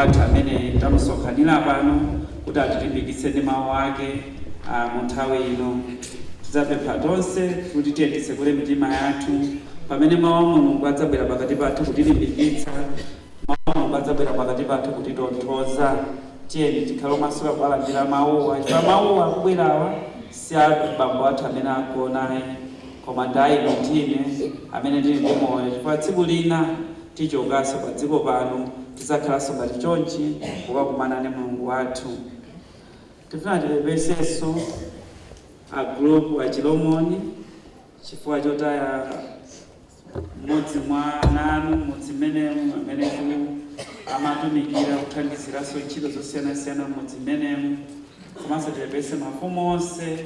wathu amene tamusonkhanira pano kuti atilimbikitse ndi mawu ake mu nthawi ino. Tidzapempha tonse kuti tiye titsekule mitima yathu pamene mawu a Mulungu adzabwera pakati pathu kutilimbikitsa, mawu a Mulungu adzabwera pakati pathu kutitonthoza. Tiyeni tikhale omasuka kuwalandira mawuwa, chifukwa mawuwa akubwerawa si a bambo athu amene agonayi, koma ndi a inu ndine amene tili ndi moyo, chifukwa tsiku lina tichokanso pa dziko pano, tidzakhalanso ngati chonchi kukakumana ndi Mulungu wathu. Tifuna tipepesenso a group a Chilomoni chifukwa chotaya mmodzi mwa ana anu mudzi mmenemu amene amatumikira kuthandiziranso ntchito zosiyanasiyana mudzi mmenemu. Komanso tipepese mafumu onse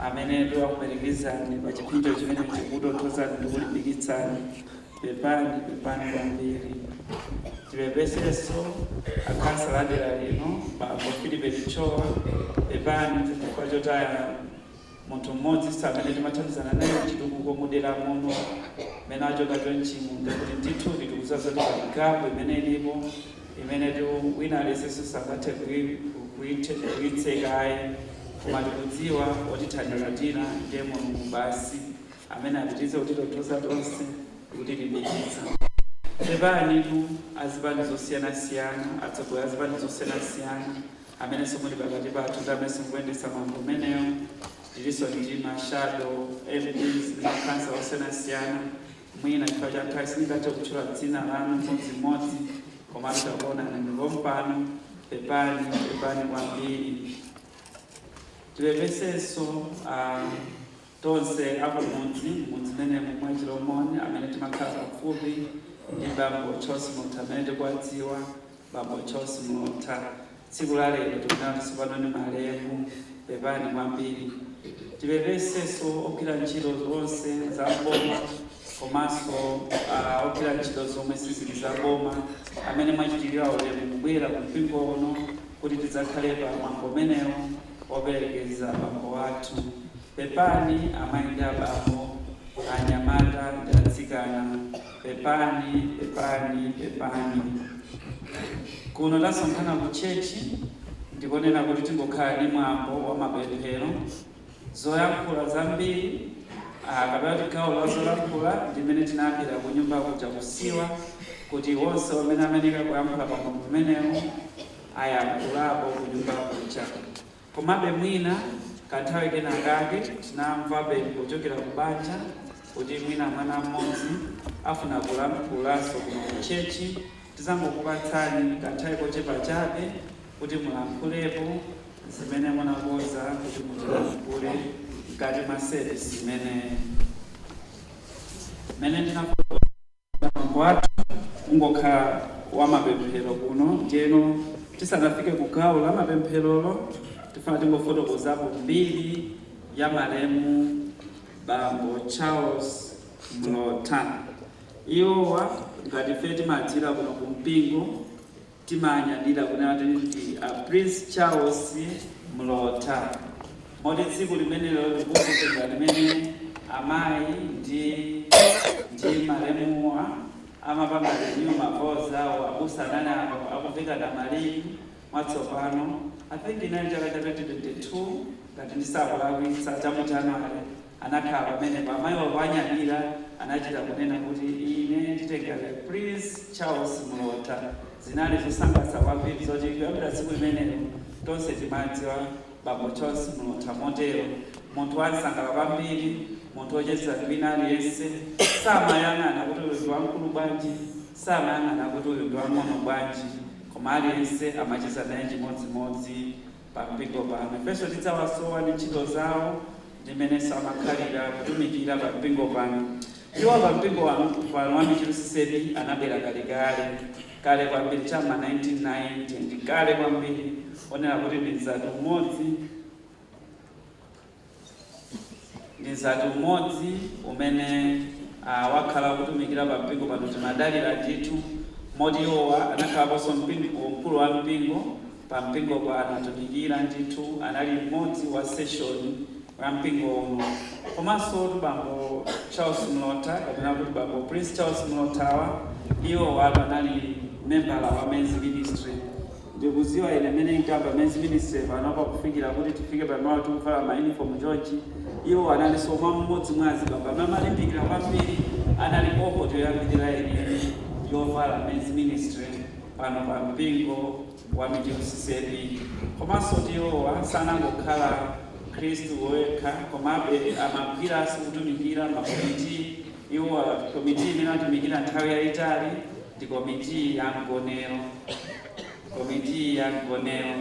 amene tiwakuperekezani pa chipsinjo chimene chikutonthozani ndi kulimbikitsani. Pepani, pepani kwambiri. Tipepesenso akhansala adera lino, bambo Philipe Lichowa, pepani chifukwa chotaya munthu mmodzi amene timathandizana naye chitukuko mudera muno. Mmene achoka chonchimu, ndikuti ndithu tikuza zoti pali gap imene ilipo imene wina aliyensenso sangathe kuyitsekayi, koma tikudziwa otithandiza tina ndiye Mulungu basi, amene apitirize kutitonthoza tonse, kutilimbikitsa. Pepanitu azipani zosiyanasiyana, atsogoleri azipani zosiyanasiyana amene muli pakati pathu ndi amene simukuyendetsa mwambo umenewo. Tilinso ndi ma shadow MPs ndi makhansala osiyanasiyana. Mwina chifukwa cha nthawi sindingathe kutchula dzina lanu mmodzimmodzi, koma titakuonani ndipompano, pepani, pepani kwambiri. Tipepesenso tonse akumudzi, mudzi menemu mwa Chilomoni, amene timakhala pafupi ndi bambo Charles Mlotha, amene tikuwadziwa bambo Charles Mlotha. Tsiku la lero tikunena kuti tsopano ni malemu, pepani kwambiri. Tipepesenso ogwira ntchito zonse za boma komanso ogwira ntchito zomwe sizili za boma amene mwachitirira ulemu kubwera ku mpingo uno kuti tidzakhale pa mwambo umenewo operekeza bambo wathu. Pepani amayi ndi abambo, anyamata ndi atsikana, pepani, pepani, pepani. Kuno tasonkhana ku church, ndikonena kuti tingokhala ndi mwambo wa mapemphero. Zoyankhula zambiri kapena kuti gawo la zolankhula ndimene tinayambira ku nyumba kuja kusiwa kuti onse amene ameneka kuyankhula pa mwambo umenewo ayankhulapo ku nyumba kuja. Komabe mwina kanthawi kena kake tinamva pempho kuchokera ku banja kuti mwina mwana mmodzi afuna kulankhulaso kuno ku church. Tizangokupatsani kanthawi kochepa chabe kuti mulankhulepo zimene munakonza kuti mutilankhule mkati mwa service imene mene ndinafotokoza. Mwambo wathu ungokhala wa mapemphero kuno. Ndiyeno tisanafike ku gawo la mapempherolo, tifuna tingofotokozapo mbiri ya malemu bambo Charles Mlotha. Iwowa, ngati ife timadziwira kuno ku mpingo, timanyadira kunena kuti ndi a Prince Charles Mlotha, moti tsiku limenelo likukumbukira limene amayi ndi malemuwa amapanga renew ma vows awo, abusa anali apo akuvekana ma ring mwatsopano. I think inali chaka cha 2022 ngati ndisakulakwitsa, cha mu January. Anakhala pamenepo, amayiwo anyadira, anachita kunena kuti, "Ine nditenga the Prince Charles Mlotha." Zinali zosangalatsa kwambiri zoti kuyambira tsiku limenelo tonse timadziwa bambo Charles Mlotha motero. Munthu wansangala kwambiri, munthu wocheza ndi wina aliyense, samayang'ana kuti uyu ndi wamkulu bwanji, samayang'ana kuti uyu ndi wang'ono bwanji, koma aliyense amacheza naye chimodzimodzi. Pampingo pano ifenso tidzawasowa ndi ntchito zawo ndimenenso amakhalira kutumikira pampingo pano. Iwo pampingo wanu pano wa Michiru CCAP anabwera kalekale, kale kwambiri, chama 1990, ndi kale kwambiri. Onera kuti ndi mzati umodzi umene wakhala kutumikira pampingo pano. Timadalira ndithu, moti iwowa anakhalaponso mpingo, mkulu wa mpingo pampingo pano, anatumikira ndithu, anali mmodzi wa session wa mpingo uno. Komanso tu bambo Charles Mlotha, kapena kuti bambo Prince Charles Mlothawa, iwo watu anali membala wa Men's Ministry. Ndikuziwa ine mene nkamba men's ministry panopa kufikira kuti tifike pamalo tikuvala ma uniform chonchi, iwo analinso mwa mmodzi mwa azibambo amene amalimbikira kwambiri, anali cohort yoyambirira yeniyeni yovala men's ministry pano pa mpingo wa Mijilu CCAP. Komanso tiwowa sanangokhala Khristu wekha, komabe amagwiranso kutumikira makomiti. Iwo komiti imene atumikira nthawi yayitali ndi komiti ya mgonero. Komiti ya mgonero,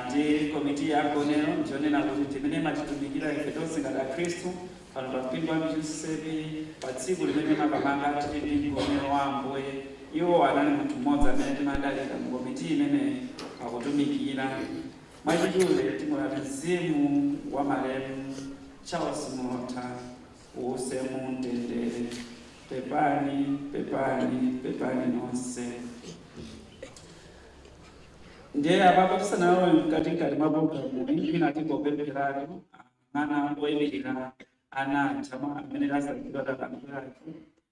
ndi komiti ya mgonero ndionena kuti ndimene matitumikira ife tonse ngati akhristu pano pa mpingo wa Mijilu CCAP. Pa tsiku limene makamaka tili ndi mgonero wa Ambuye, iwo anali munthu mmodzi amene timadalira mu komiti imeneyi akutumikira. Mwachidule timulati mzimu wa malemu Charles Mlotha uuse mu mtendere. Pepani, pepani, pepani nonse. Ndiye apapo tisanalowe mkatikati mwa programu, mwina tingopempheratu ana oyimirira ana aja amene asankhidwa talankhulatu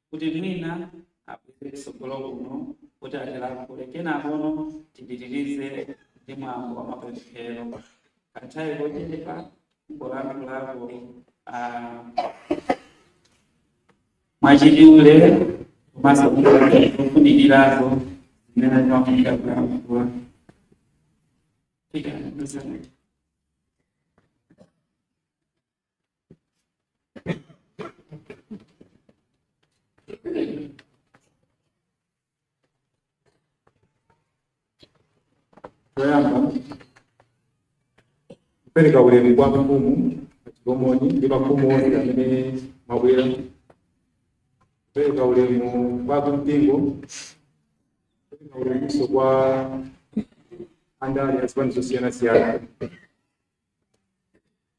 kuti mwina abwere tsogolo kuno kuti atilankhule, kenakono tipitirize ndi mwambo wa mapemphero. Kanthawi kochepa ngolankhulako mwachidule komanso kufunikirazo zimene timafunika kulankhula. Fika, ndosana. Toyamba kupereka ulemu kwa mfumu Chilomoni ndi mafumu onse amene mwabwera, kupereka ulemu kwa kumpingo, kupereka ulemunso kwa andale azipani zosiyanasiyana.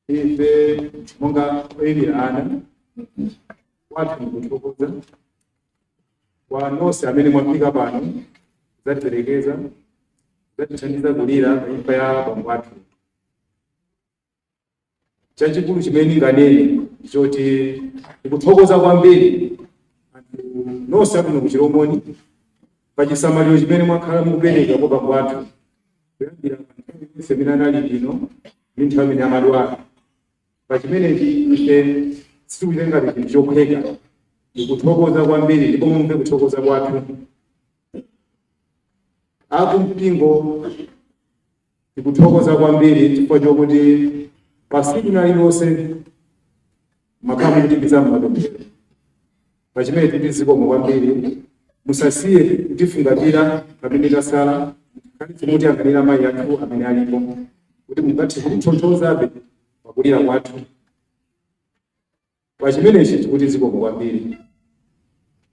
Ife monga oyimira ana kwathu ndikuthokoza kwa nonse amene mwafika pano kuzatiperekeza, kuzatithandiza kulira pa imfa ya bambo athu. Chachikulu chimene ndinganene ndichoti ndikuthokoza kwambiri anthu nonse akuno ku Chilomoni pa chisamaliro chimene mwakhala mukupereka kwa bambo athu kuyambira pa nthawi yonse imene anali bwino ndi nthawi imene amadwala. Pa chimenechi ife sitikuchitenga ngati chinthu chophweka. Ndikuthokoza kwambiri ndipo mumve kuthokoza kwathu. Akumpingo tikuthokoza kwambiri chifukwa chokuti pa tsiku lililonse mwakhala mukutipitsa m'mapemphero. Pa chimene titi zikomo kwambiri. Musasiye kutifungatira pamene tasala, mukhale mutiyang'anira mayi athu amene alipo kuti mungathe kutitonthozabe pakulira kwathu. Pa chimenechi tikuti zikomo kwambiri.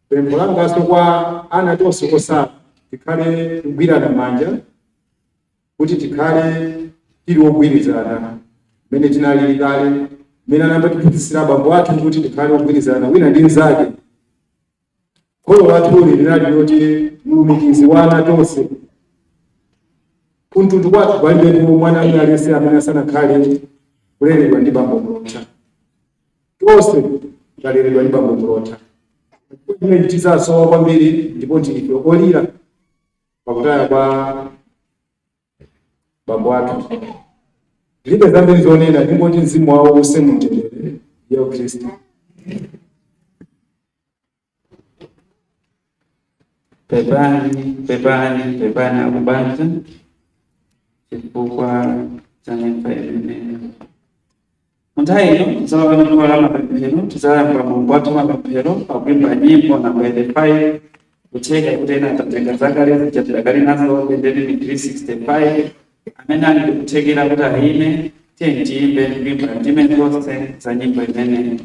Pempho langanso kwa ana tonse osala, tikhale kugwirana manja kuti tikhale tili ogwirizana mmene tinalili kale, mmene anatiphunzitsira abambo athu kuti tikhale ogwirizana wina ndi mnzake. Kholo lathuli linali loti mulumikizi wa ana tonse. Kumtundu kwathu palibepo mwana wina aliyense amene asanakhale kuleredwa ndi bambo Mlotha. Tonse taleredwa ndi bambo Mlotha. Chimene tizasowa kwambiri ndipo ndife olira pakutaya kwa bambo athu. Ndilibe zambiri zonena, ndingoti mzimu wawo uuse mumtendere. Yesu Khristu. Pepani, pepani, pepani akubanja chifukwa cha imfa imeneyo. Munthawi ino tidzalowa m'gawo la mapemphero. Tidzayamba mwambo wathu mapemphero pakuimba nyimbo namba 85. Kucheka kuti ena atatenga zakale zija tidakali nazo ndendeni 365. Amene ali ndi kuthekera kuti ayime, tiye tiyimbe ndikuimba ndime zonse za nyimbo imeneyi.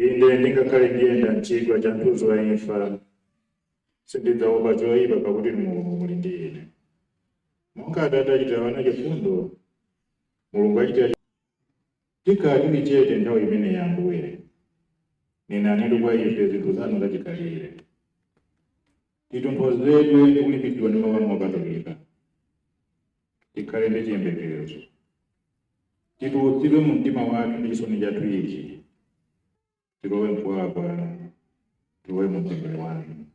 Inde ndingakhale ndiyenda m'chigwa cha mthunzi wa imfa, sindidzaopa choyipa pakuti Mulungu muli ndi ine. Monga Atate achitira ana chifundo, Mulungu achitira tikhala tili chete nthawi imene ya Ambuye. Nenanitu kwa ife zinthu zanu zachikhalire. Titonthozedwe ndi kulimbikitsidwa ndi mawu anu opatulika. Tikhale ndi chiyembekezo. Titulutsidwe mu mtima wathu ndi chisoni chathu ichi. Tilowe mkuwala kwanu, tilowe mu mtendere wanu,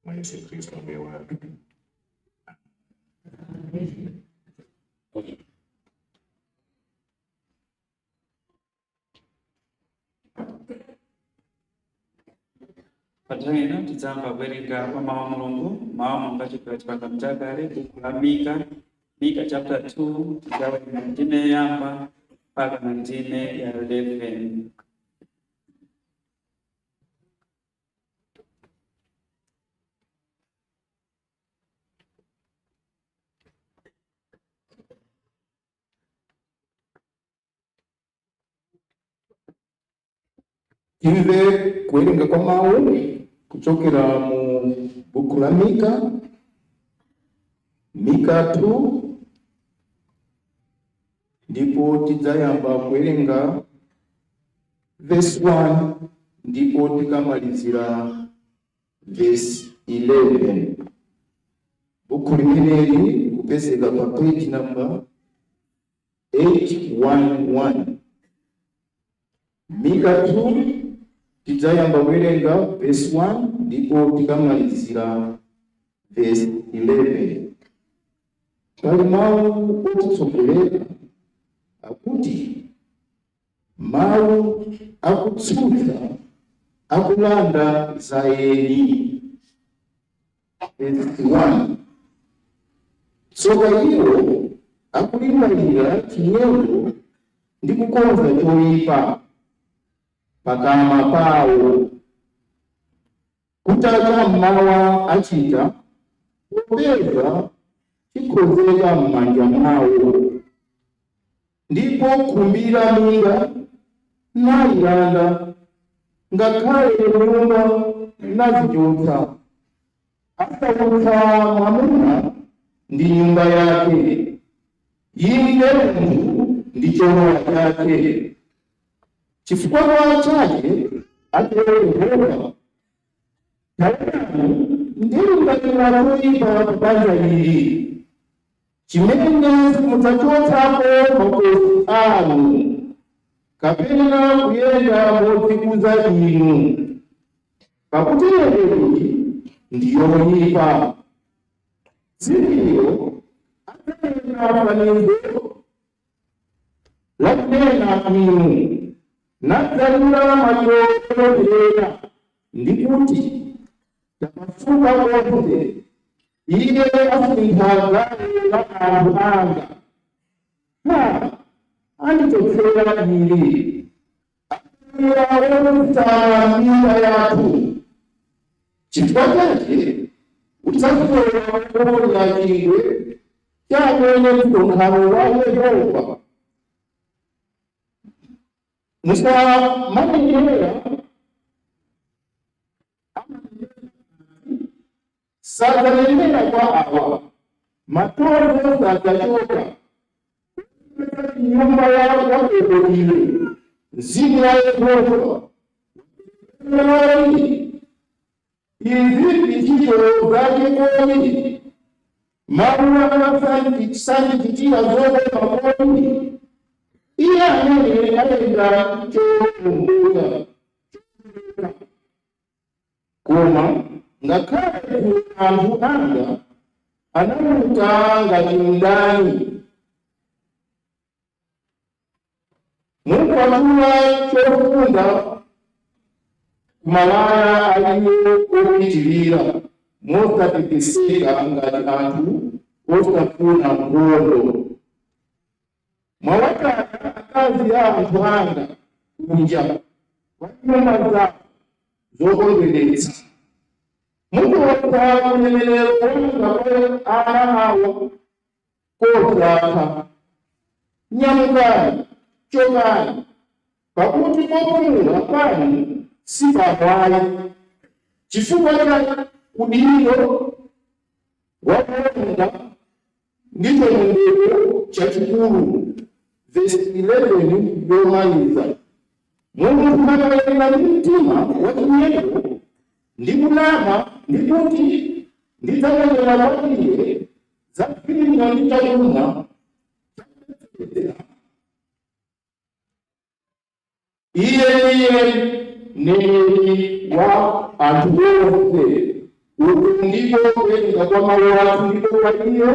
mwa Yesu Khristu Ambuye wathu. Pathawi ino tidzamva kuwerenga kwa mawu a Mulungu, mawu a Mulungu achokera Chipangano Chakale, buku la Mika, Mika chapter 2, tidzawerenga ndime yoyamba mpaka na ndime ya 11. Timve kuwerenga kwa mawu kuchokera mu buku la Mika, Mika 2, ndipo tidzayamba kuwerenga verse 1 ndipo tikamalizira verse 11. Buku limeneli kupezeka pa page number 811. Mika 2 tidzayamba kuwerenga verse 1 ndipo tikamalizira verse 11. Pali mawu otitsogolera kuti mawu akutsutsa akulanda za eni. Verse 1. Tsoka iwo akulingalira chinyengo ndi kukonza choyipa pakamwa pawo, kutacha mmawa achita, popeza chikhozeka m'manja mwawo. Ndipo khumbira minda nayilanda, ngakhale nyumba nazichotsa. Asautsa mwamuna ndi nyumba yake, inde munthu ndi cholowa chake. Chifukwa chake atero Yehova, taonani, ndilingalira choyipa pa banja ili, chimene simudzachotsapo makosi anu, kapena kuyenda modzikuza inu, pakuti neneri ndiyoyipa. Tsiku adzanena fanizo lakunena inu, nadzalira maliro olerera, ndi kuti tamasuka konse, iye asintha gawo la anthu anga. Ha, andichotsera ili, aira otsutsana minda yathu. Chifukwa chake udzasowa kuona chingwe chamene msonkhano wa Yehova. Musamanenera sadzanenera kwa awa, matondo sadzachoka nyumba ya Yakobo iwe, mzimu wa Yehova izi ndi ntchito zake kodi? Mawu sandichitira zokoma kodi? Iye amene ayenda chowongoka. Koma ngakhale anthu anga anamuka ngati mdani, mukwatula chofunda kumalaya aliwo opitirira, mosatekeseka ngati anthu osafuna nkhondo. Mwawataya akazi a anthu anga kunja kwa nyumba zawo zokondweretsa, muchotsa ulemerero wanga kwa ana awo kosatha. Nyamukani, chokani, pakuti popumula panu si pamwayi, chifukwa cha udindo wakuonga ndi chiwonongeko chachikulu. Vesi 11 yomaliza. Munthu akayenda ndi mtima wachinyengo ndi kunama ndi kuti ndidzanenera kwa iye za vinyo ndi chakumwa, iye ndiye mneneri wa anthu onse. Uku ndiko kuwerenga kwa mawu athu, ndipo kwa iye.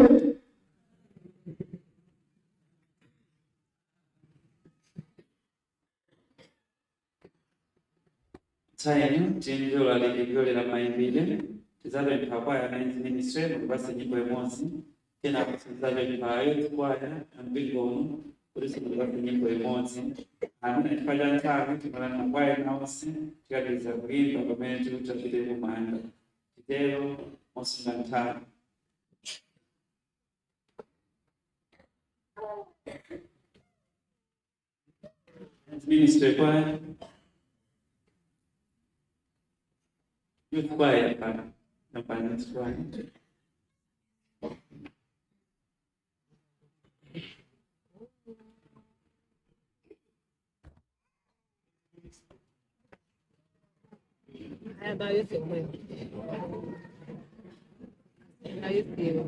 Time timve ulaliki kupyolera mayimbidwe. Tidzapempha kwaya Men's Ministry mutipatse nyimbo imodzi, kenako tidzapempha youth choir mpingo uno kuti mutipatse nyimbo imodzi. Amene chifukwa cha nthawi timalana kwaya nawonse tikapitiriza kuimba pamene tikutapite kumanda. Titero mosunga nthawi. Men's Ministry choir, youth choir, hapana, hapana, youth choir. Ayosiwe.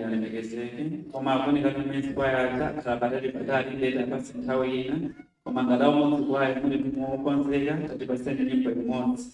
Alemekezeke koma akuoneka kuti mmene kwaya akhala patali patali ndeta pasi nthawi ina koma ngati umodzi kwaya muli mukonzeka tatipaseni nyimbo imodzi.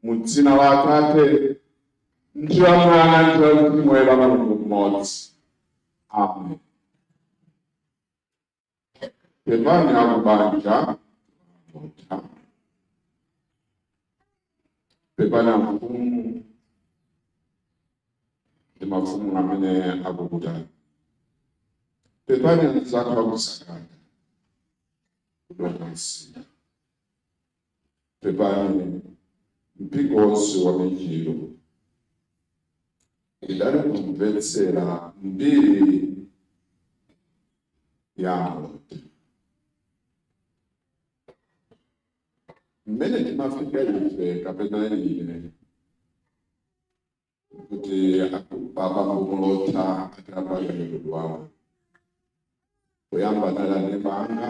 Mu dzina la Atate ndi la Mwana ndi la Mzimu Woyera, Mulungu mmodzi. Amen. Pepani akubanja mota, pepani amfumu ndi mafumu amene akukutani, pepani anzathu akusakata kudonga msika, pepani mpingo wonse wa Michiru. Idali kumvetsera mbiri ya Mulungu mmene timafika ife kapena ine kuti abambo Mulota atapanga kudwala poyamba anali aneba anga.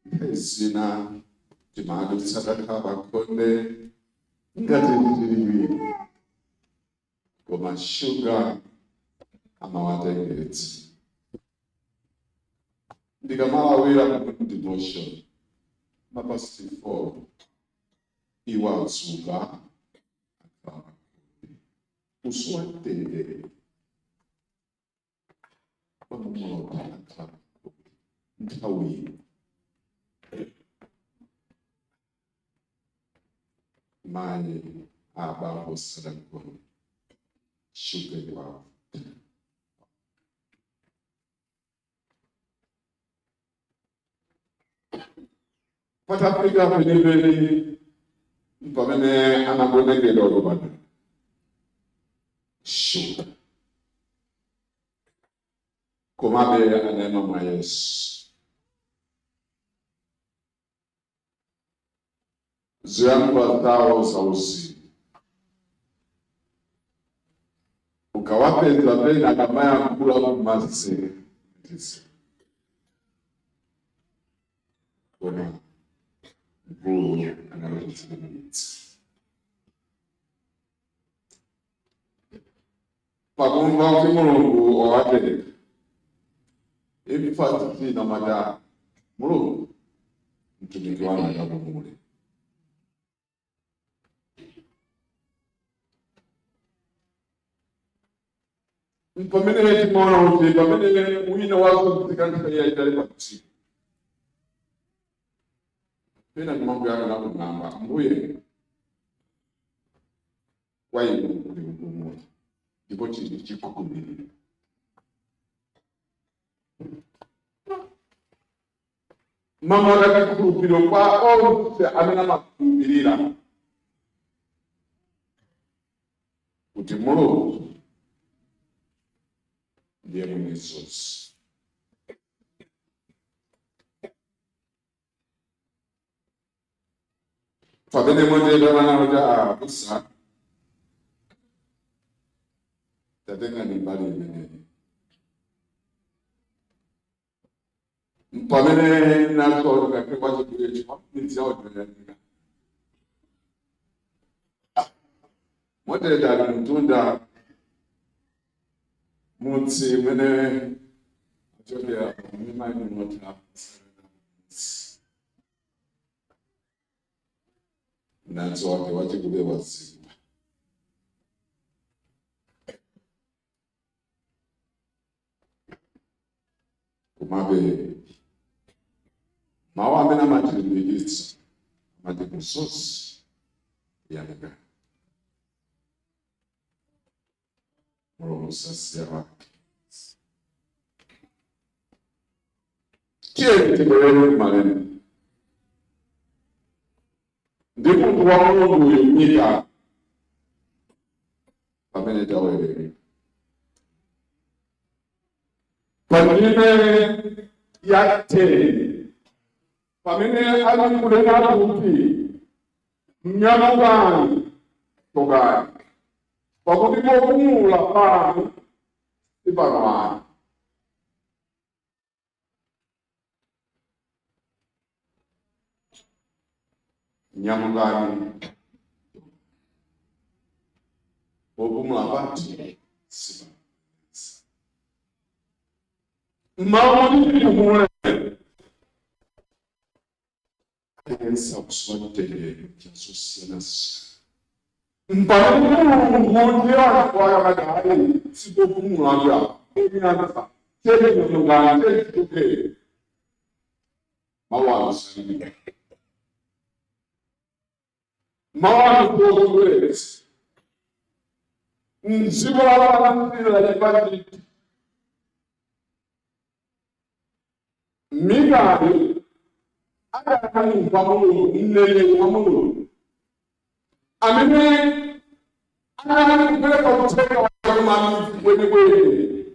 Nthawi zina timadutsa takhala pakhonde ngati tiliwiri, koma shuga amawatengetsa. Ndikamalawira ku devotion mapast 4, iwo adzuka, akhala kusowa mtendere. Bambo Mulota akhala nthawi mayi abambo sadagone, shuga iwawo. Patafika penipeni pamene anagonekedwa kupata shuga, komabe anayima mwa Yesu. Ziyankhulo zawo zauzimu ukawapeza pena akamayankhula kumaseka, koma mkulu analotsilimitsa pakumva kuti Mulungu wawapereka. Imfa zina mada Mulungu mtumiki wanu akapumule. Pamene timaona kuti pamene wina wazunzika nthawi yayitali pa dziko, pena ndimangoyang'ana kumwamba, Ambuye, kwa inu kuli kupumula, ndipo chili chikukumirira. Mama kachikhulupiriro kwa onse amene amakhulupirira kuti Mulungu ndiye mwini zonse. Pamene moteta mana kuti abusa tatengani mbali imeneyi, pamene nasoka kwachikulecho midzi yawo tinoyandika moteta ali mtunda mudzi mwene achokera mimani mota. Mnansi wake wachikule waziwa. Komabe mawu amene amatilimbikitsa amati msozi yamika Mulungu sasiya wake. Tiye tibwerere kumalemba ndi munthu wa Mulungu uyu Mika pamene tawerenga pa ndime ya 10, pamene ali kunena kuti, "Nyamukani, chokani, pakuti popumula panu si pano ayi." Nyamukani, popumula pathu si pano. Mmawa moti tipumule, aliyense akusowa mtendere chazosiyanasiyana. Mpamene Mulungu ndi anthu akamadali sikopumulanja enyanza chenyongani chechitokere mawu anu mawu anu kuokuwezi mdziko lapalandirira chipatiti Mikali adakali wa Mulungu, mneneri wa Mulungu amene anali kupereka uthenga wa kwenikweni,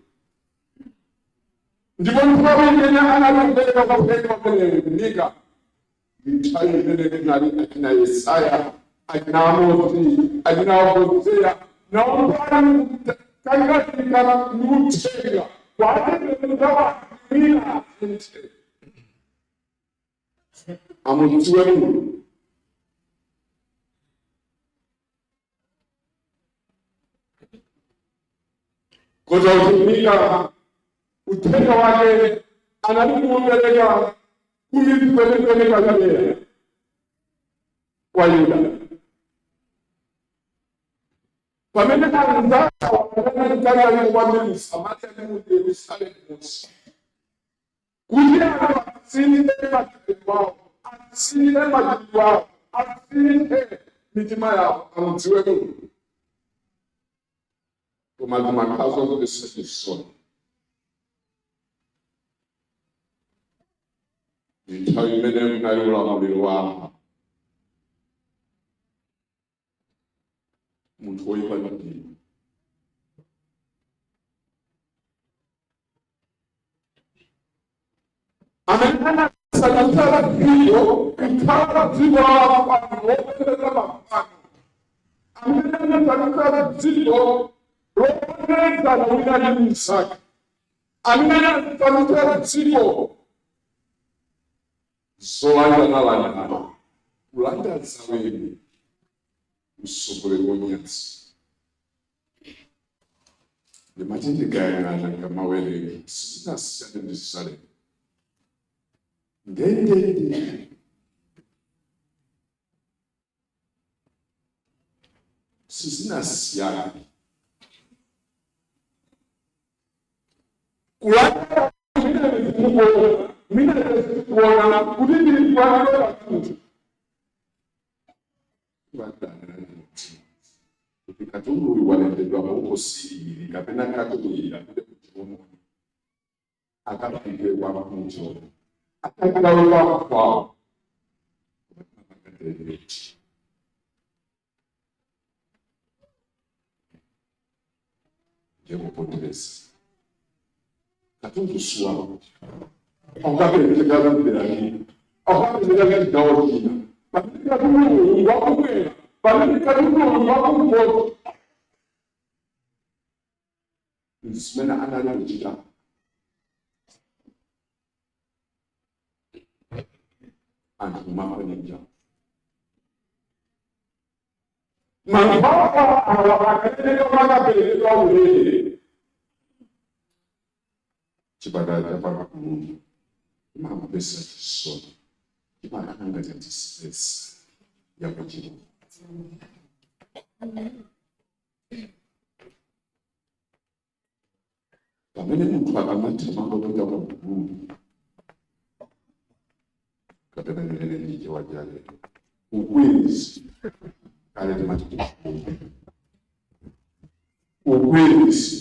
ndipo nthawi imene anali kupereka uthenga umenewu Mika, nthawi imene kunali achina Yesaya, achina Amosi, achina Hosea, naupani katikati ni uthenga kwatemezawaina asinthe amudziwe Mulungu. Kodwa kuti Mika uthenga wake anali kuupereka kumidzi kwenikweni kwakadera kwa Yuda, pamene anzawo anali kwambiri mu Samaria ndi mu Yerusalemu monse kuti anthu asinthe machitidwe awo, asinthe machitidwe awo, asinthe mitima yawo, amudziwe Mulungu. Koma zimakhazo kuti sichisoni nthawi imene munali ulamuliro wa Ahabu, munthu woyipa mtima. Amene anasandutsa dziko kukhala dziko la mafano, lopembedza mafano, amene anasandutsa dziko loponderezana wina ndi mnzake, amene anasandutsa dziko zolandanalandana, kulanda zawene, mtsogoleri wonyansa. Ndimati ndikayang'ana ngamawerenga, sizinasiyane ndi Salemu ndendende. Sizinasiyane kulanda mina kuona kuti ndili kulandira katundu kuti katundu uyu walembedwa bokosi ili kapena katundu ili apite kuchimomoni, akafike kwa mkucho, akagawe kwa kwawo. Ndiyekupotereza katundu suwawo, awukapezeka awukapezeka chigawo china, pamene katundu uyu wakumwera, pamene katundu uyu wakumpoto. Zimene anali kuchita anthu kumafanija mankhwala awa akateneka makaperekedwa ulere. Chipatala chapakulu imamapesa chisoni, chimakhala cha dispensa yakuchita pamene munthu akamathamanga kupita ku gulu kapena nene ndiche wajale ukwezi kale timati ukwezi,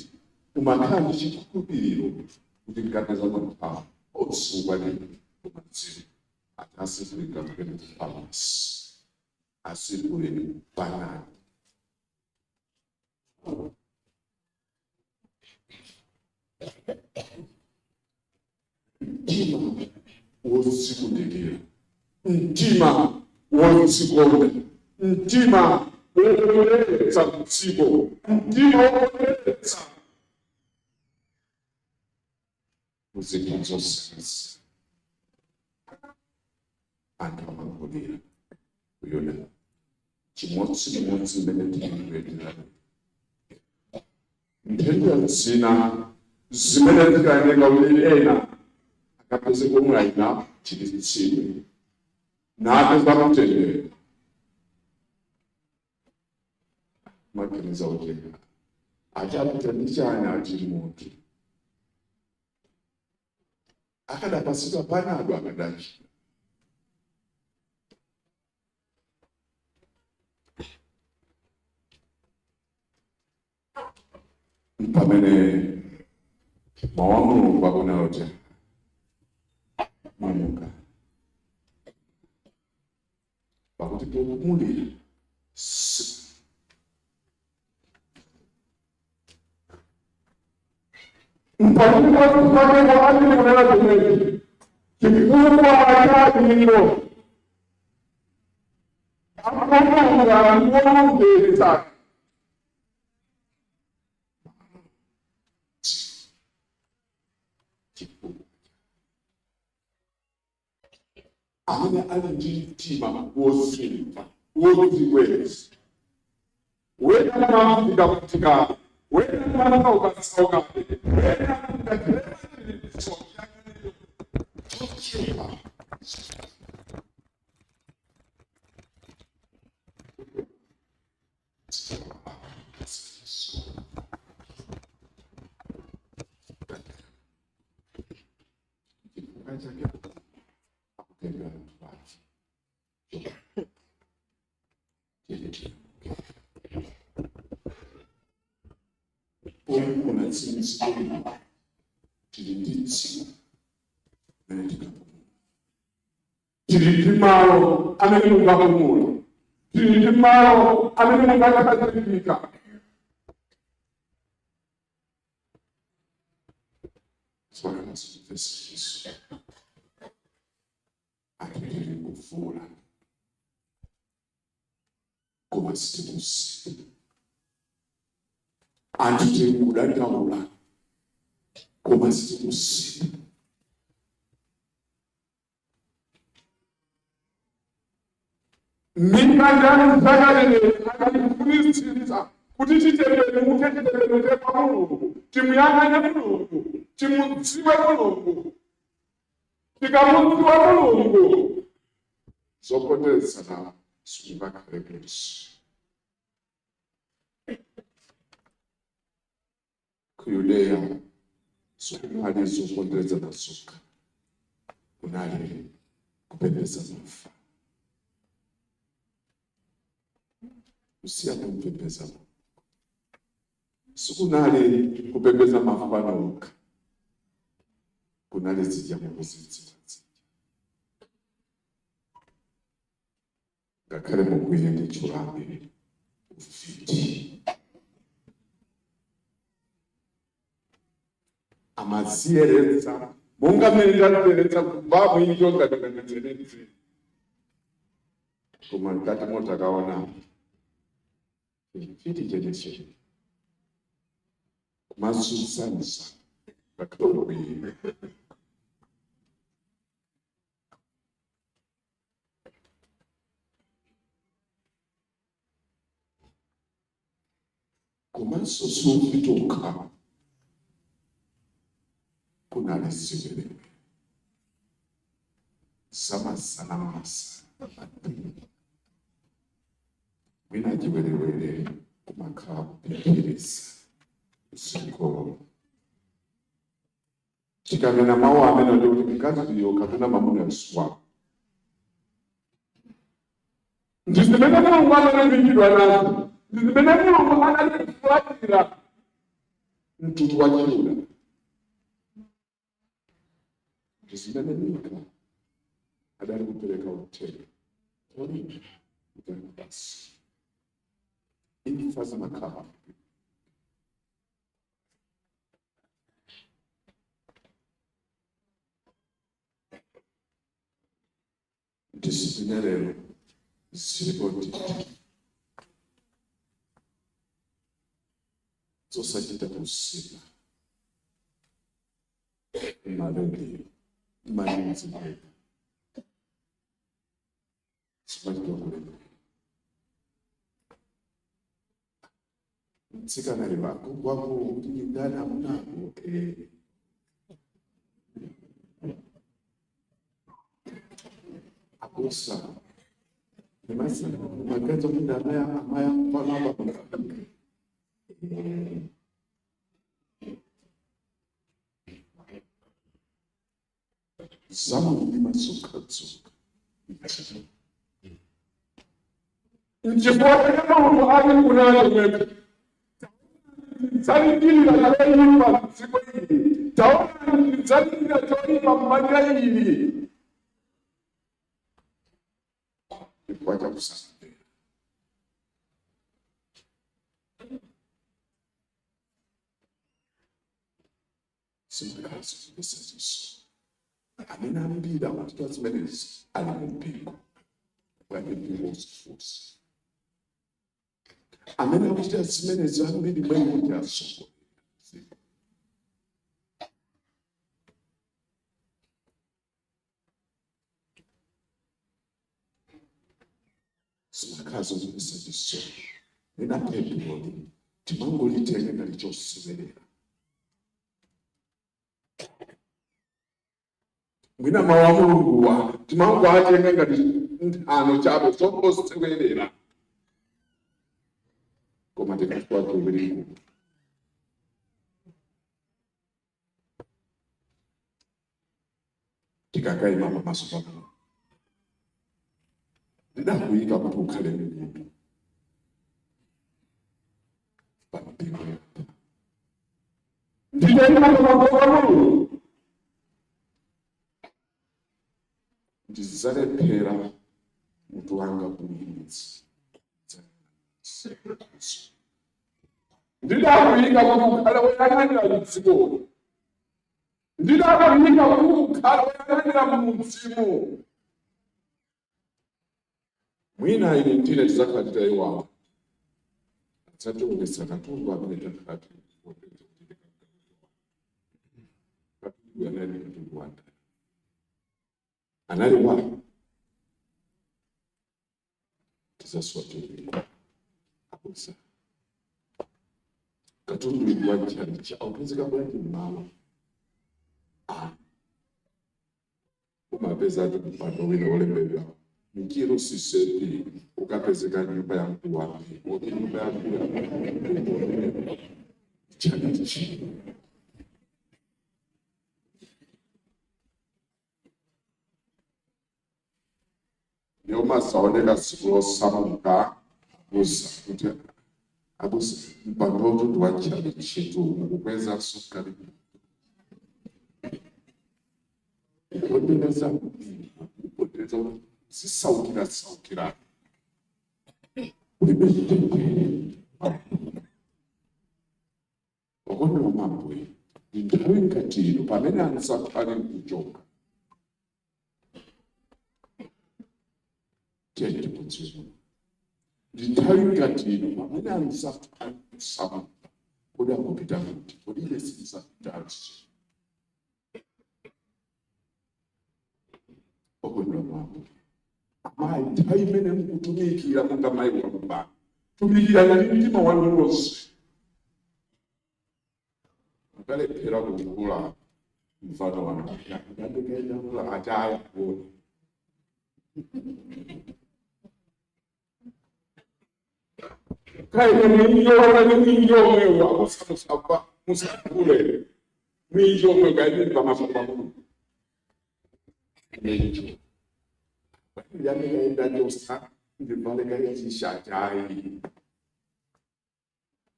umakhala ndi chikhulupiriro kuti nkapeza mankhwala osukwanira kumadziwo ati asikulinga kupenda ku pharmacy, asikuleni panani. Mtima wodzikundikira, mtima wodzikonda, mtima wokonderetsa mdziko, mtima wokonderetsa muzinthu zonse. Anthu amagulira kuyona chimodzimodzi mmene tikuyendera nthenda zina zimene zikayeneka kuti ena akapeze komwe ayina chiritsidwe napeza mtendere. Maganiza kuti achapita ndi chani achili munthu akadapasidwa panado akadachita. Pamene mawu a Mulungu akunena kuti mwamuka, pakuti popumulira Mpakupake kwa ajili kunena chomwechi chifukwa cha ino akulunga ndiwolungetsa. Chifukwa amene ali ndi mtima wozimva, wodzikweza, wena mamfikafutika, wena masauka-saukabe, wena chochepa. Chifukwa chake akutenga anthu ake. Pomuna tsitsi, tili ndi tsiku mene tikapumula. Tili ndi malo amene mungapumula, tili ndi malo amene mungakakhazikika. Sibakalasimvesiso atitili kuvula koma sitikusika, anthu tili kudandaula koma sitikusika. Mikandani zakalele akatifunitsitsa kuti titembenuke, titembenuke kwa Mulungu, timuyang'ane Mulungu, timudziwe Mulungu. Tikamudziwa Mulungu, zoponderezana sikungakhale polisi. Ku Yudeya sikunali zoponderezana zokha, kunali kupembedza mafano. Kusiya kumpembedza Mulungu, sikunali kupembedza mafano okha, kunali zija mukuzidziwa zija, ngakhale mukwiye ndi tchulabe ufiti. Amaziyeretsa monga mmene ndaziyeretsa kubva mwinjo ngati mwenedzenedze, koma mkati motakaona chifiti chenechene kumazunzanza ngakhale mukwiye. Komanso siufituka, kunali ziwerewere zamasana masana. Mwina chiwerewere kumakhala kupempheresa zigololo. Tikanena mawu amene ndi kuti mkaziyo kapena mamuna yasuwa Ndi zimene Mulungu analimbikidwa nazo, ndi zimene Mulungu analikufulatira mtundu wa Chiyuda, ndi zimene Mika adali kupereka uthenga olimba kutenga basi imfa zimakhala. Ndi zimene lero zilipo ndithu, zosachita kusika mmarediyo, mmanewspaper, zimachita kulemba. Mtsikana iwe, agogo ako kuti ndani amunako. Abusa. Magadzo kuti amaya amaya panapa. Zamumdima zokha-zokha. Nchifukwa chake Mulungu ali kunena chomwecho, "Ndidzalipira choyipa m'dziko ili. Taonani, ndidzalipira choyipa m'banja ili." Chifukwa chakusamvera. Zimakhala zomvetsa chisoni. Amene ambiri amachita zimenezi ali mu mpingo, bwanji mpingo uzifunsa? Amene akuchita zimenezi ambiri mwa iwo ndi atsogoleri. Zimakhala zomvetsa chisoni. Ena pemphero timangolitenga ngati chosewerera. Mwina mawu a Mulunguwa timangoatenga ngati nthano chabe, zongosewerera, Koma tikafika kuwiringula, tikakayima pamaso pa Mulungu, "Ndidakuyika kuti ukhale mdindo pa mpingo yapa." Nditayima pamaso pa Mulungu, Ndidzalephera mutu wanga kuyimitsa. Ndidakuyika kuti ukhale woyang'anira mdzikolo, ndidakuyika kuti ukhale woyang'anira mmudzimu. Mwina ine ndine tidzakhala titayiwala, adzationetsa katundu amene takhala tikupeza kuti katundu anali katundu wandani, anali wa tizasowa cholinga. Abusa, katundu wa chalichi aupezeka bwanji mmalo? Ah, umapeza ati mpando wina wolembedwa Michiru CCAP ukapezeka nyumba ya mkulu wa mpingo, woti nyumba ya mkulu ya mpingo chalichi. Yomasaoneka tsiku losamuka, abusa, kuti abusa, mpando utu wa chalichitu, mukukwezanso kalibu kupondereza mpingo, kupondereza, zisaukira saukira, kulibe mtendere. Okondedwa mwa Ambuye, ndi nthawi ngati ino pamene anzathu ali nkuchoka, tiye timudziwe Mulungu. Ndi nthawi ngati ino pamene anzathu ali kusamuka. Kodi akupita kuti? Kodi ine sindidzapitanso? Okondedwa mwa Ambuye, amayi, nthawi imene mukutumikira monga mayi wa kubala, tumikirani ndi mtima wanu wonse. Akalephera kugula mvano wanu, ndandikaendakula ataya kuona Kaine mwinjo wana mwinjo omwewo, abusa, musava musagule mwinjo omwe kaine pamaso pa Mulungu. Mwinjo yandikaenda chosa ndivale kaichishachayi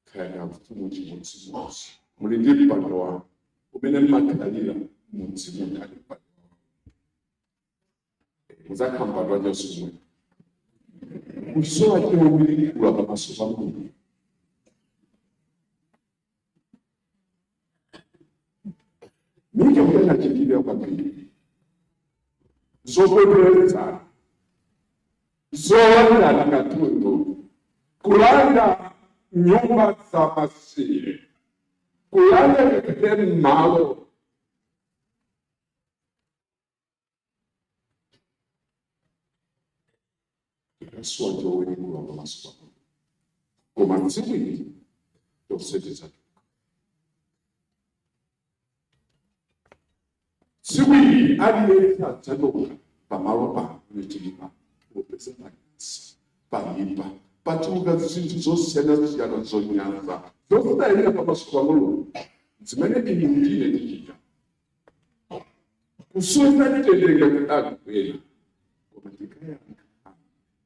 kaya mfumu chimodzimodzi. Muli ndi mpando wanu umene mmakhalira mudzi, mundali mpando wanu, muzakhala mpando wachonse umwe kusowa chowiringula pamaso pa Mulungu. Mika kunachitira kwambiri zoponderezana, zolandana katundu, kulanda nyumba za masiye, kulanda ngakhale malo. Tikasowa chowiringula pamaso pa Mulungu, koma tsiku ili tonse tidzatuka. Tsiku ili aliyense adzachoka pamalo pano tili pano popeza manyazi. Paipa pachuluka zinthu zosiyanasiyana zonyansa zosayenera pamaso pa Mulungu zimene inu ndine tichita kusowetsa mtendere ngati anthu ena. Koma tikayankha,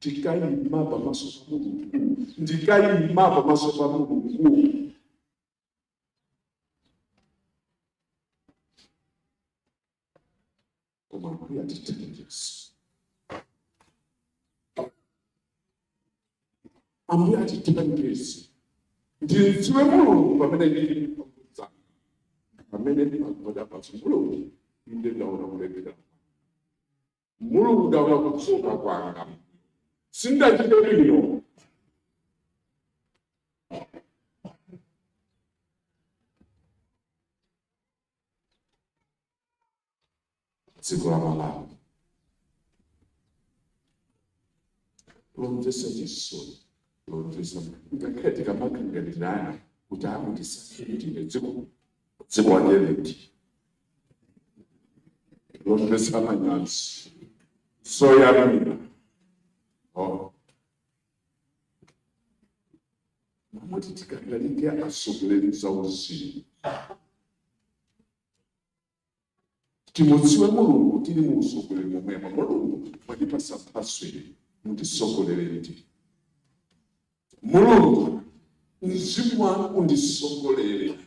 tikayima pamaso pa Mulungu, ndikayima pamaso pa Mulungu, koma Ambuye atithandize, Ambuye atithandize ndidziwe Mulungu pamene ndili mphamvu, pamene ndimagwada pansi. Mulungu, inde ndaona kulephera. Mulungu, ndaona kutsoka kwanga, sindachite bwino. Dziko la Malawi lomvetsa chisoni, lomvetsa, ngakhale tikamakhangalirana kuti akutisakhitire dziko ajeleti lomvetsa manyazi soyamira. Oh. Mamoti tikangalike atsogoleri za uzimu, timudziwe Mulungu tili mu usogoleri momwemo. Mulungu, mwatipasa mphatso iyi, mundisogolere ndi Mulungu, mzimu wanu undisogolere.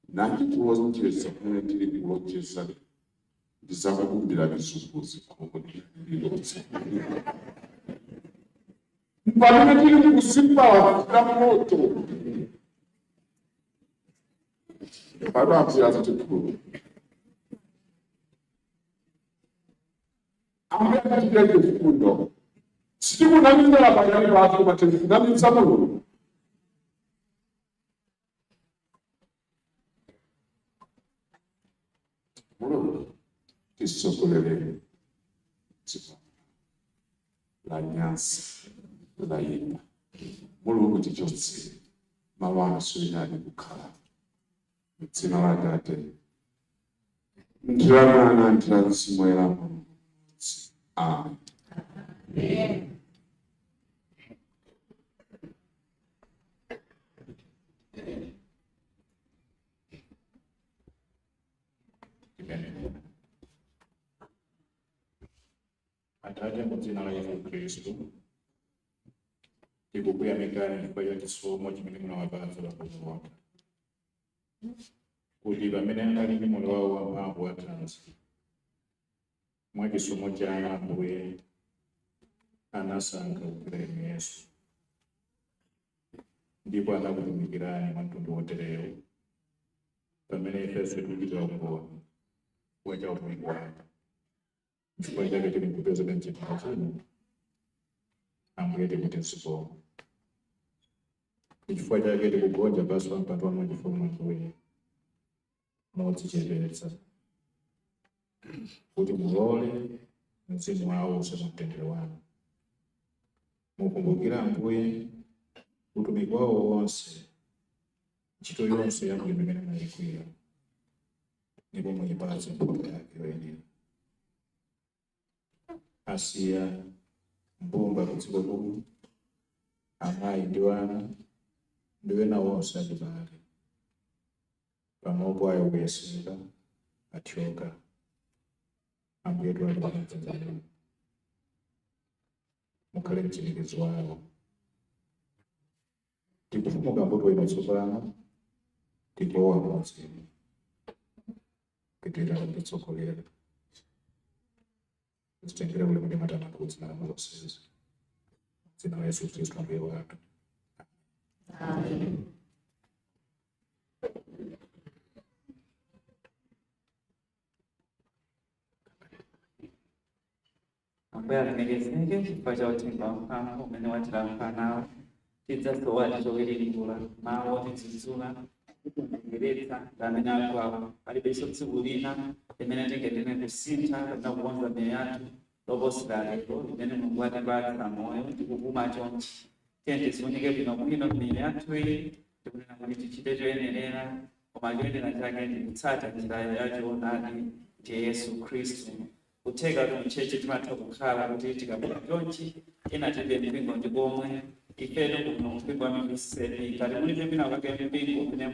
Nanji kulonjeza kumene ndili kulonjeza, ndizakukumbira mizumbuzi khongo ndililonse pamene tili mukuzimpala moto pano. Ambuye atikhulu, Ambuye atichitire chifundo. Sitikunamizana pakati pathu, koma tikunamiza Mulungu. Mulungu tisogolereni dziko la nyansi la imba. Mulungu tichotsere malo ano soyenani kukhala. M'dzina la Atate ndi la Mwana ndi la Mzimu Woyera, Mulungu mmodzi, amen. Amen. Atate, mu dzina la Yesu Khristu, tikukuyamikani chifukwa cha chisomo chimene munawapatsa abambo wathu, kuti pamene anali ndi moyo wawo wamphamvu wathanzi, mwa chisomo chanu Ambuye anasankha kugwira inu Yesu, ndipo anakutumikirani mwa mtundu woterewu, pamene ifenso tikuchitira umboni wa cha utumiki wanu. Chifukwa chake tili nkupezeka mchipinda chino, Ambuye, tikuti zikomo. Chifukwa chake tikugonja pansi pa mpando wanu wachifumu, Ambuye, modzichepetsa, kuti mulole mzimu wawo uuse mu mtendere wanu. Mukumbukire, Ambuye, utumiki wawo wonse, ntchito yonse yabwino imene munayigwira, ndipo muyipatse mphoto yake yoyenera. Asiya mbumba kudziko kuno, amayi ndi wana ndi wena wonse achibale. Panopo ayoweseka, athyoka. Ambuye, tiwalimbikitsa, mukhale mchirikizi wawo. Tikufumuka mbuto ino tsopano, tikulowa m'mudzimu. Pitirira kutitsogolera, zitengere ulemu ndi matamando ku dzina la zonsezi, dzina la Yesu Khristu Ambuye wathu. Amen. Ambuye alemekezeke chifukwa cha uthenga wamphamvu umene watilankhula nawo. Tidzasowa chowiringula, mawu otidzudzula, kutikonzekeretsa ndi amene akwawo. Palibenso tsiku lina limene tingathe kusintha kapena kukonza miyoyo yathu loposera lero limene Mulungu watipatsa moyo tikupuma chonchi. Tiye tiziunike bwinobwino miyoyo yathuyi, tikunena kuti tichite choyenerera, koma choyenera chake ndi kutsata njira ya choonadi, ndiye Yesu Khristu. Kutheka kumcheche timatha kukhala kuti tikabwera chonchi ena tilibe mpingo ndi komwe ifeto kuno mpingo wa MCCB. Ngati mulibe mwina kwake mpingo umene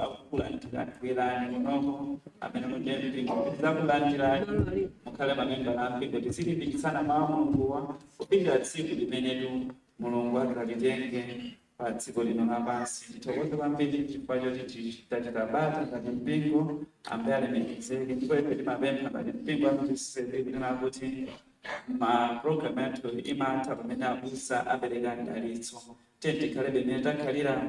akukulandirani, bwerani kunoko. Amene mulibe mpingo, tidzakulandirani, mukhale mamembala a mpingo, tizilimbikitsana mawu a Mulunguwa kufikira tsiku limenetu Mulungu adzatitenge pa dziko lino lapansi. Tithokoze kwambiri chifukwa choti tachita bata ngati mpingo. Ambuye alemekezeke. Ndipo ife timapempha ngati mpingo wa MCCB kunena kuti ma program yathu imatha pamene abusa apereka mdalitso. Tiye tikhalebe imene takhalira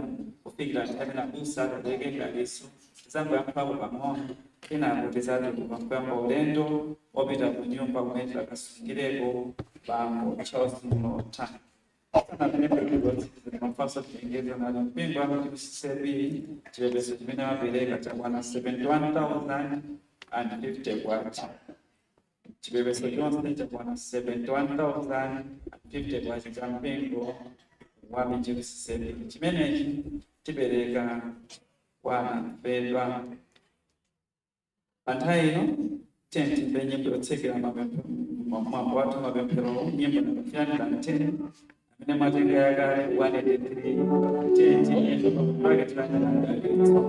kufikira nthawi imene abusa akapereke mdalitso. Tizangoyankhulapo pang'ono, kenako tizatuluka kuyamba ulendo wopita ku nyumba kumene tikakasungireko bambo Charles Mlota. Mafaso tilengeze ngati mpingo wa MCCB, chipepeso chimene wapereka chakwana 71,050 kwacha. Chipepeso chonse chakwana 71,050 kwacha cha mpingo wa MCCB. Chimenechi tipereka kwa anamfedwa. Pa nthawi ino tiye timve nyimbo yotsekera mwambo wathu mapemphero, nyimbo namba 310. Amene mwatenga yakale, 183. Tiye tiyimbe mpaka tilandira mdalitso.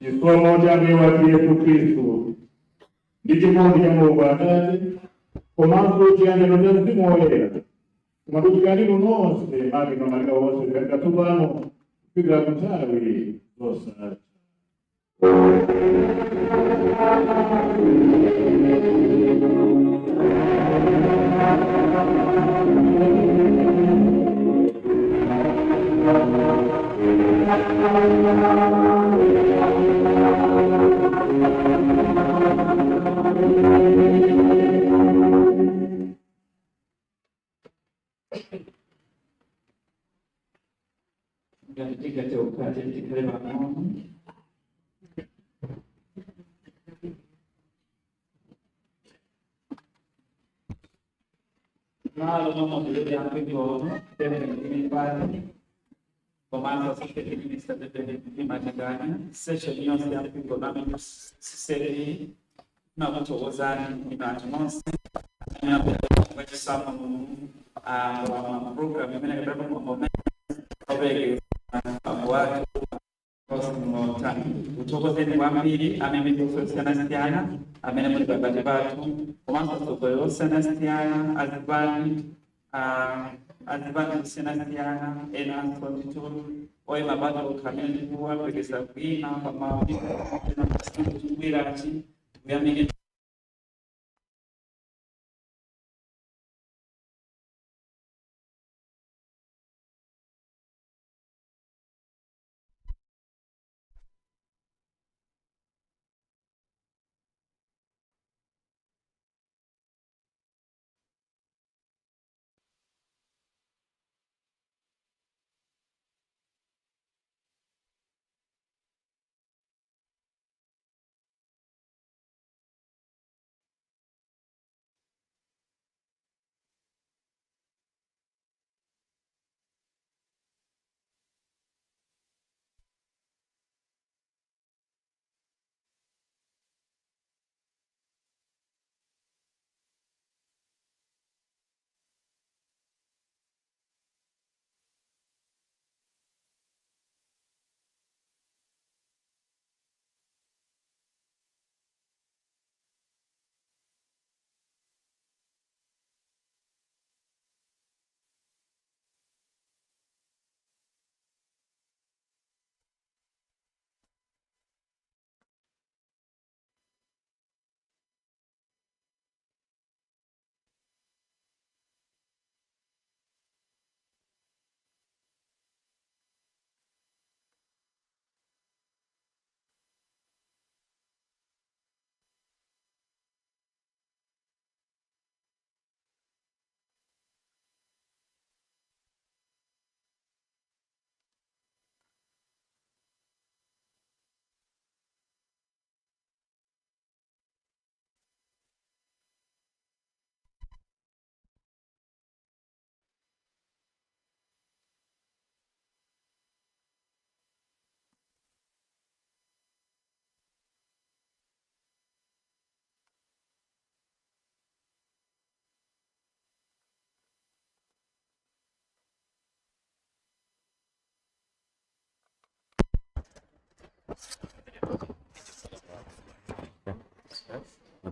Chisomo cha Ambuye wathu Yesu Khristu ndi chikondi cha Mulungu Atate komanso chiyanjano cha Mzimu Woyera kumakutikani nonse mami mamalika wonse kuyambira tsopano kufikira ku nthawi zosatha. Ngati tingathe kukhala, tikhale pang'ono. Malo momwe ya mpingo pali komanso associate minister Matanganya, session yonse ya mpingo name CCB, nakuthokozani inu anthu nonse vachisamu ma program imene kapena mambo amene operekeza bambo athu. Charles Mlota. Kuthokozeni kwambiri amene osiyanasiyana amene muli pakati pathu komanso atsogoleri osiyanasiyana azipani, azipani osiyanasiyana enanso ndithu oyima patokha amene ndikuwapekesa kuima pamaubwirachi tikuyamike.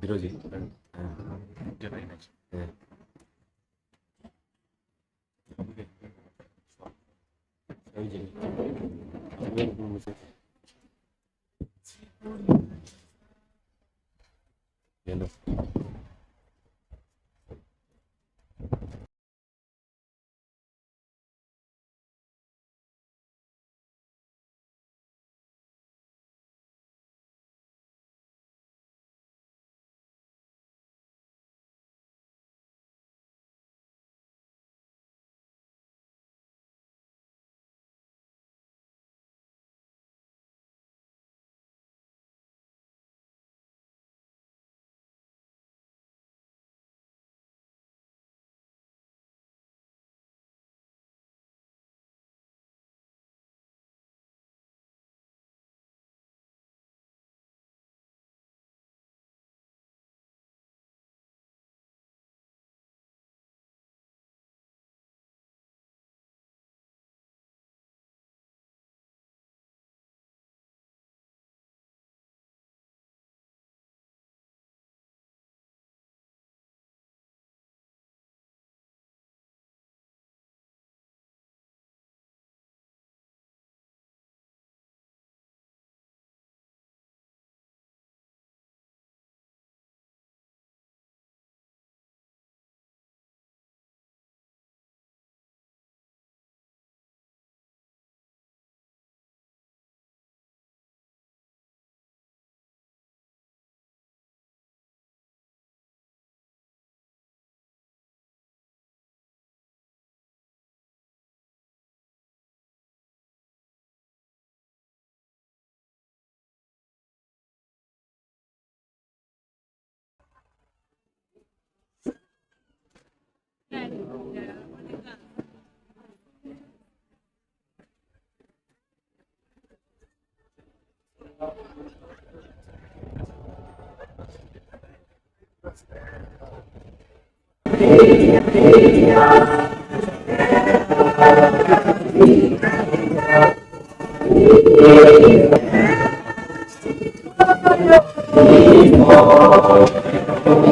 Biroji. 네.